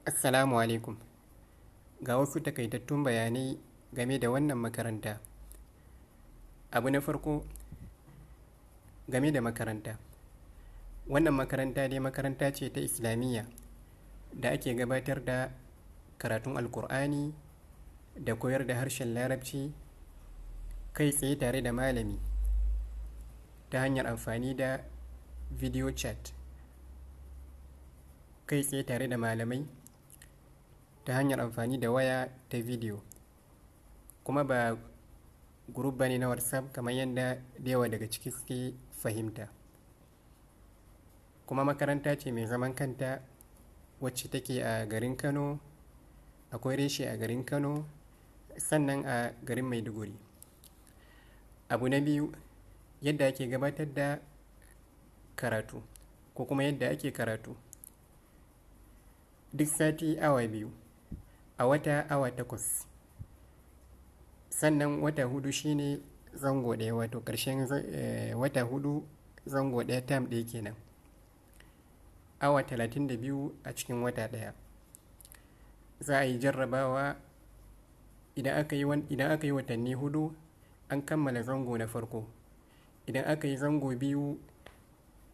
Assalamu alaikum. Ga wasu takaitattun bayanai game da wannan makaranta. Abu na farko game da makaranta. Wannan makaranta dai makaranta ce ta Islamiyya da ake gabatar da karatun Alkur'ani da koyar da harshen Larabci kai tsaye tare da malami ta hanyar amfani da video chat, kai tsaye tare da malamai ta hanyar amfani da waya ta video. Kuma ba group bane na WhatsApp kamar yadda da yawa daga ciki suke fahimta. Kuma makaranta ce mai zaman kanta wacce take a garin Kano, akwai reshe a garin Kano sannan a garin Maiduguri. Abu na biyu, yadda ake gabatar da karatu ko kuma yadda ake karatu. Duk sati awa 2, a wata awa 8. Sannan wata 4 shine zango ɗaya, wato ƙarshen wata 4 zango ɗaya, term ɗaya kenan. Awa 32 a cikin wata ɗaya. Za a yi jarrabawa idan aka yi watanni 4 an kammala zango na farko. Idan aka yi zango 2,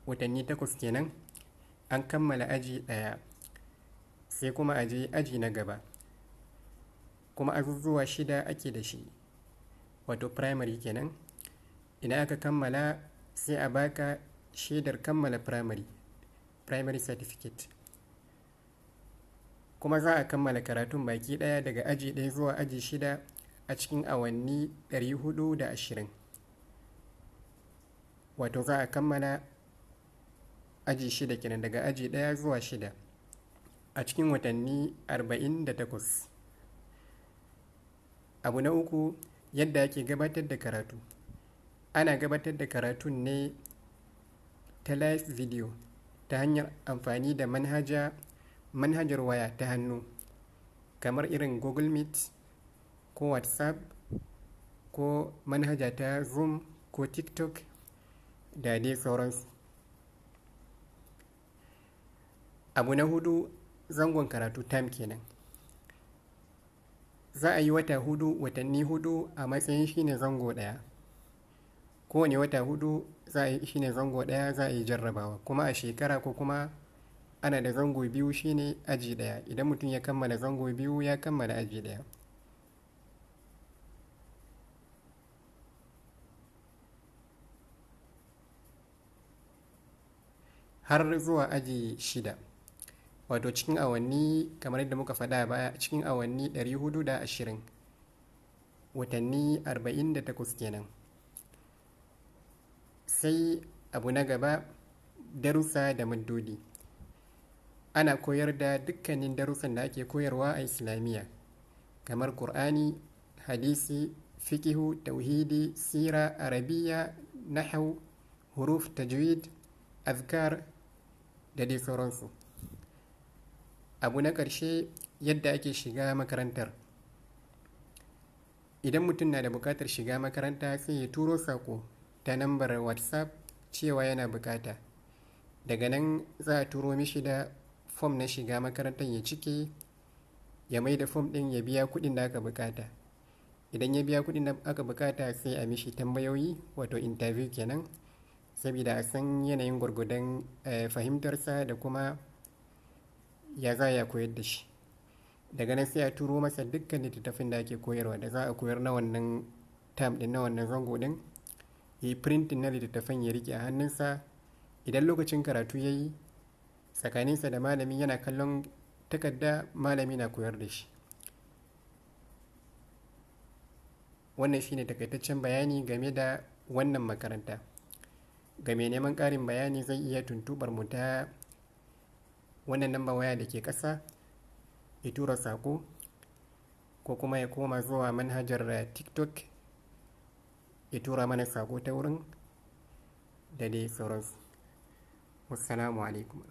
watanni 8 kenan, an kammala aji ɗaya, sai kuma a je aji na gaba. Kuma azuzuwa 6 ake da shi, wato primary kenan. Idan aka kammala sai a baka shaidar kammala primary, primary certificate. Kuma za a kammala karatun baki ɗaya daga aji 1 zuwa aji 6 a cikin awanni 420. Wato za a kammala aji 6 kenan, daga aji 1 zuwa 6 a cikin watanni 48. Abu na uku, yadda ake gabatar da karatu. Ana gabatar da karatun ne ta live video ta hanyar amfani da manhajar waya ta hannu kamar irin Google Meet ko WhatsApp ko manhaja ta Zoom ko TikTok da dai sauransu. Abu na hudu, zangon karatu term kenan. Za a yi wata 4, watanni 4 a matsayin shine zango ɗaya. Kowane wata 4 za a yi shine zango ɗaya, za a yi jarrabawa. Kuma a shekara ko kuma ana da zango 2 shine aji ɗaya. Idan mutum ya kammala zango 2 ya kammala aji ɗaya. Har zuwa aji 6. Wato cikin awanni kamar yadda muka faɗa a baya, cikin awanni 420, watanni 48 kenan. Sai abu na gaba, darussa da maddodi. Ana koyar da dukkanin darussan da ake koyarwa a Islamiyya kamar Kur'ani, hadisi, fiqihu, tauhidi, sira, arabiyya, nahwu, huruf, tajwid, azkar da dai sauransu. Abu na ƙarshe, yadda ake shiga makarantar. Idan mutum na da buƙatar shiga makaranta sai ya turo saƙo ta lambar WhatsApp cewa yana buƙata. Daga nan za a turo mishi da fom na shiga makarantar ya cike, ya mai da fom ɗin, ya biya kuɗin da aka buƙata. Idan ya biya kuɗin da aka buƙata sai a mishi tambayoyi, wato interview kenan, sabida a san yanayin gwargwadon fahimtarsa da kuma ya za a koyar da shi. Daga nan sai a turo masa dukkan littattafan da ake koyarwa da za a koyar na wannan term ɗin, na wannan zango ɗin. Ya yi printing na littattafan ya riƙe a hannunsa. Idan lokacin karatu ya yi, tsakaninsa da malami yana kallon takarda, malami na koyar da shi. Wannan shine takaitaccen bayani game da wannan makaranta. Ga mai neman ƙarin bayani zai iya tuntuɓar mu ta wannan lambar waya da ke ƙasa, ya tura saƙo ko kuma ya koma zuwa manhajar TikTok ya tura mana saƙo ta wurin da dai sauransu. Wassalamu alaikum.